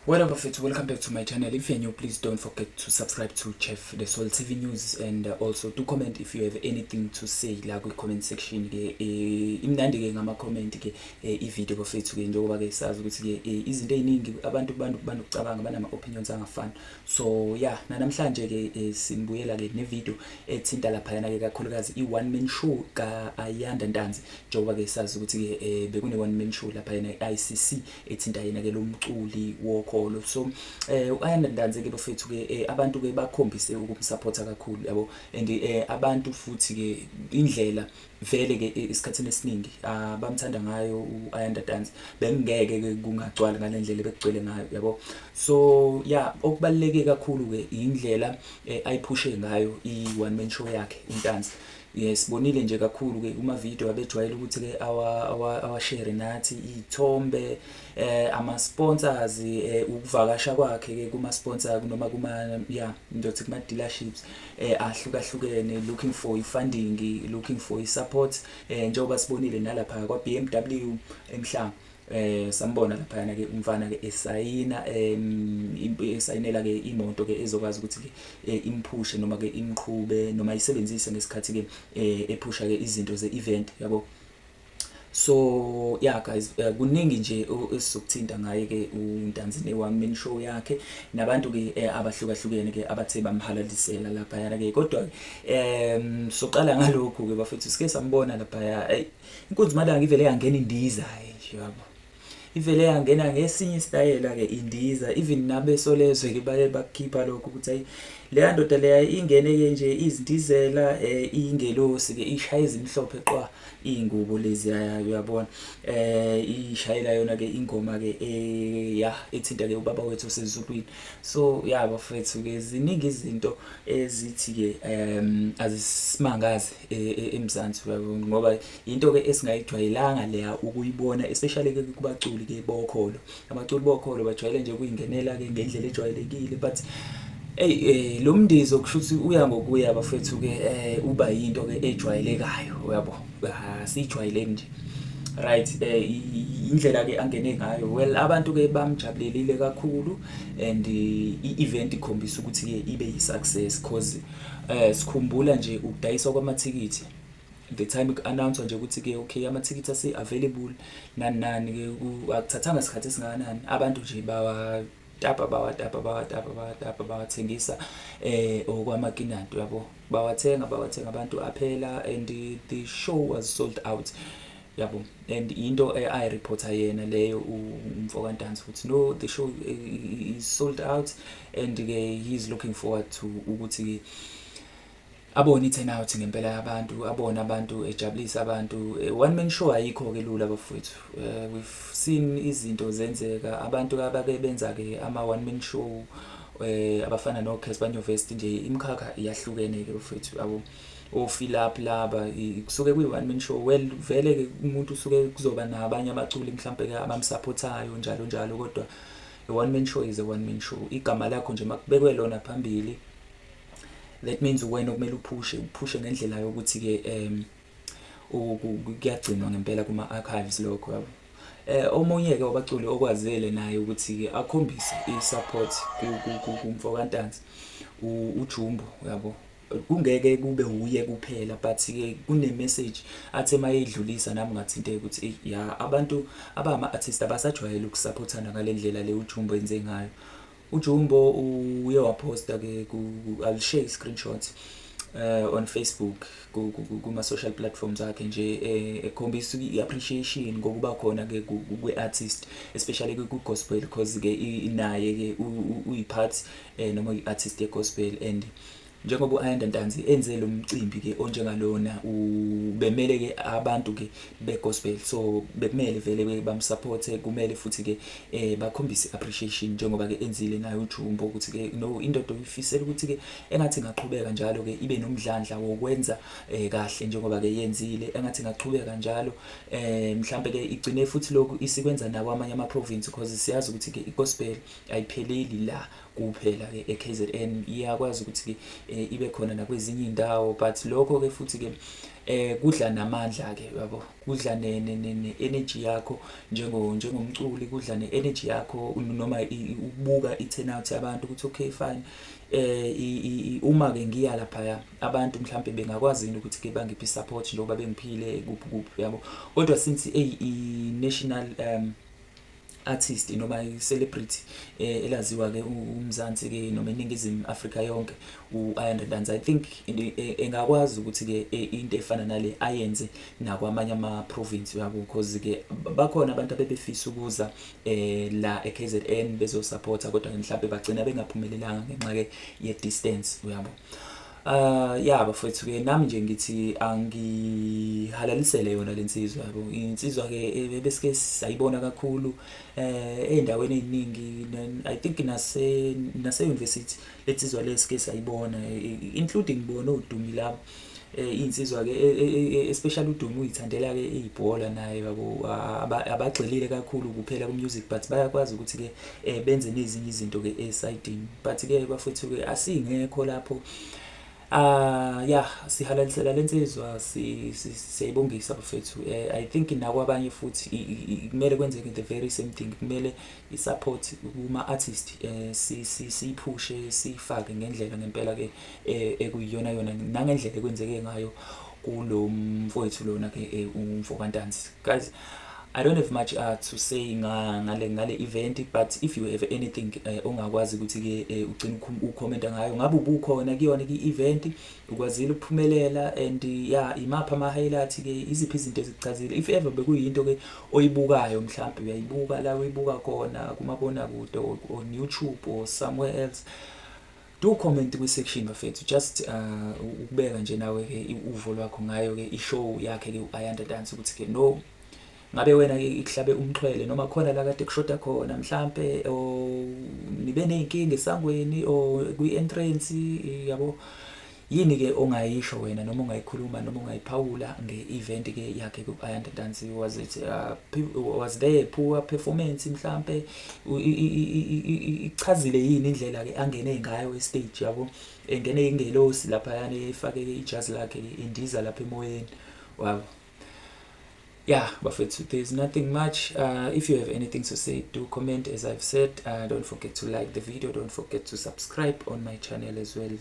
Well, bafethu, welcome back to my channel. If you're new, please don't forget to subscribe to Chef The Soul TV News and also do comment if you have anything to say la kwi-comment section ke. Imnandi ke ngama-comment ke i-video, bafethu ke, njengoba ke sazi ukuthi ke izinto ey'ningi abantu banokucabanga, banama-opinions angafani. So yeah, nanamhlanje ke sinibuyela ke ne-video ethinta laphayana ke kakhulukazi i-one man show ka-Ayanda Ntanzi, njengoba ke sazi ukuthi ke bekune one man show laphayana e-ICC ethinta yena ke lo mculi wokholo. So u-Ayanda Ntanzi ke, bafethu ke, abantu ke bakhombise ukumsupporta kakhulu, yabo, and abantu futhi ke indlela vele ke esikhathini esiningi abamthanda ngayo u-Ayanda Ntanzi, bengeke ke kungagcwali ngale ndlela ebekugcwele ngayo, yabo. So yeah, okubaluleke kakhulu ke indlela ayiphushe ngayo i-one man show yakhe uNtanzi. Yes, sibonile nje kakhulu ke kuma video abejwayele ukuthi ke awashare nathi iy'thombe, ama sponsors, ukuvakasha kwakhe ke kuma sponsor noma kuma, yeah, ngizothi kuma dealerships ahlukahlukene, looking for i-funding, looking for i-support, njengoba sibonile nalapha kwa BMW eMhlanga. Sambona lapha ke umfana ke esayina, esayinela ke imoto ke ezokwazi ukuthi ke imphushe noma ke imqhube noma isebenzise ngesikhathi ke ephusha ke izinto ze-event, yabo. So yeah guys, kuningi nje esizokuthinta ngaye ke uNtanzi ne one man show yakhe nabantu ke abahlukahlukene ke abathe bamhalalisela lapha yana ke. Kodwa soqala ngalokhu ke, bafethu. Sike sambona lapha, hey, inkunzi malanga ivele yangena indiza nje, yabo, ivele yangena ngesinye isitayela ke indiza. Even nabesolezwe ke baye bakukhipha lokho ukuthi hayi, leya ndoda leya ingene ke nje izindizela, ingelosi ke ishaya ezimhlophe qwa, iy'ngubo lezi, uyabona, ishayela yona ke ingoma ke ya ethinta ke ubaba wethu osezulwini. So ya, bafethu ke, ziningi izinto ezithi ke azisimangazi eMzansi, uyabona, ngoba into ke esingayijwayelanga leya ukuyibona, especially ke kubaculi ke bokholo. Abaculi bokholo bajwayele nje ukuyingenela ke ngendlela ejwayelekile, but ey, lo mndizo kusho ukuthi uya ngokuya, bafethu ke, uba yinto ke ejwayelekayo, uyabo, asijwayeleni nje, right? Indlela ke angene ngayo, well, abantu ke bamjabulelile kakhulu and i-event ikhombisa ukuthi ke ibe yi-success, cause sikhumbula nje ukudayiswa kwamathikithi the time ku-announce nje ukuthi ke okay, amathikithi ase available nani nani ke, akuthathanga isikhathi esingakanani, abantu nje bawatapa, bawatapa, bawatapa, bawatapa, bawathengisa okwamakinati, uyabo, bawathenga, bawathenga abantu, aphela and the show was sold out, yabo. And into ayireporta yena leyo umfo kaNtanzi ukuthi no, the show is sold out and ke he is looking forward to ukuthi abone i-turnout ngempela yabantu, abone abantu, ejabulise abantu. One man show ayikho ke lula, bafowethu. We've seen izinto zenzeka, abantu abake benza ke ama one man show, abafana no Cassper Nyovest nje. Imikhakha iyahlukene ke, bafowethu, yabo, o-fill up laba kusuke kuyi one man show. Well, vele ke umuntu usuke kuzoba nabanye abaculi mhlambe ke abamsupportayo njalo njalo, kodwa a one man show is a one man show. Igama lakho nje makubekwe lona phambili, that means wena okumele uphushe, uphushe ngendlela yokuthi ke kuyagcinwa ngempela kuma archives lokho, yabo. Omunye ke wabaculi okwazele naye ukuthi ke akhombise i-support kumfo kaNtanzi uJumbo, uyabo, kungeke kube uye kuphela, but ke kune message athe mayedlulisa nami ngathinteka ukuthi ey ya, abantu abama artist abasajwayele ukusupportana ngalendlela le uJumbo enze ngayo. UJumbo uye waposta ke ku, I'll share screenshot on Facebook, kuma social platforms akhe nje, ekhombisa i-appreciation ngokuba khona ke kwe-artist, especially ku gospel, because ke naye ke uyi-part noma uyi-artist ye-gospel, and njengoba u-Ayanda Ntanzi enze lo mcimbi ke onjengalona, ubemele ke abantu ke be-gospel, so bekumele vele ke bamsupport, kumele futhi ke bakhombise appreciation njengoba ke enzile naye uJumbo, ukuthi ke no, indoda uyifisela ukuthi ke engathi ingaqhubeka njalo ke ibe nomdlandla wokwenza kahle njengoba ke yenzile, engathi ingaqhubeka njalo, mhlambe ke igcine futhi lokhu isikwenza nawo amanye ama province, because siyazi ukuthi ke i-gospel ayipheleli la. kuphela ke e-KZN. Iyakwazi ukuthi ke ibe khona nakwezinye iy'ndawo, but lokho ke futhi ke kudla namandla ke, yabo, kudla ne energy yakho njengomculi, kudla ne energy yakho noma ukubuka i-turnout yabantu ukuthi okay, fine, uma ke ngiya lapha, abantu mhlambe bengakwazi yini ukuthi ke bangiphe support njengoba bengiphile kuphi kuphi, yabo. Kodwa since i national artist noma i-celebrity elaziwa ke uMzansi ke noma eNingizimu Afrika yonke, u-Ayanda Ntanzi, I think engakwazi ukuthi ke into efana nale ayenze nakwamanye ama-province, yabo, because ke bakhona abantu abebefisa ukuza la e-KZN bezosupporta, kodwa mhlawumbe bagcina bengaphumelelanga ngenxa ke ye-distance, uyabo. Ya bafowethu ke, nami nje ngithi angihalalisele yona lensizwa, yabo, insizwa ke ebesike sayibona kakhulu ey'ndaweni ey'ningi. I think nase university lensizwa lesike sayibona, including bona oDumi labo, iy'nsizwa ke, especially uDumi uyithandela ke ibhola naye, yabo, abagxilile kakhulu kuphela ku music, but bayakwazi ukuthi ke benze nezinye izinto ke esayidini. But ke bafowethu ke, asingekho lapho. Ah yeah, sihalalisela lensizwa, siyayibongisa bafethu. I think nakwabanye futhi kumele kwenzeke the very same thing. Kumele i-support kuma artist siyiphushe, siyifake ngendlela ngempela ke ekuyiyona yona, nangendlela ekwenzeke ngayo kulo mfowethu lona ke, umfo kaNtanzi. Guys, I don't have much to say ngale event, but if you have anything ongakwazi ukuthi ke ugcine ukhomenta ngayo, ngabe ubukhona kuyona i-event, ukwazile ukuphumelela, and yeah, imaphi ama highlights ke, iziphi izinto ezikuchazile, if ever bekuyinto ke oyibukayo, mhlawumbe uyayibuka la uyibuka khona kumabona kude or on YouTube or somewhere else, do comment kwi-section bafethu, just ukubeka nje nawe ke uvo lwakho ngayo ke i-show yakhe ke u-Ayanda Ntanzi, ukuthi ke no ngabe wena ke ikuhlabe umxhwele noma khona la kade kushoda khona mhlambe, or nibe ney'nkinga esangweni or kwi-entrance, yabo. Yini ke ongayisho wena noma ongayikhuluma noma ongayiphawula nge-event ke yakhe ku-Ayanda Ntanzi? Was there poor performance mhlambe? Ichazile yini indlela ke angene ngayo e-stage, yabo, engene ingelosi laphayana, efake ijazi lakhe indiza lapha emoyeni wabo? Yeah bafethu, there's nothing much. If you have anything to say, do comment. As I've said, don't forget to like the video, don't forget to subscribe on my channel as well.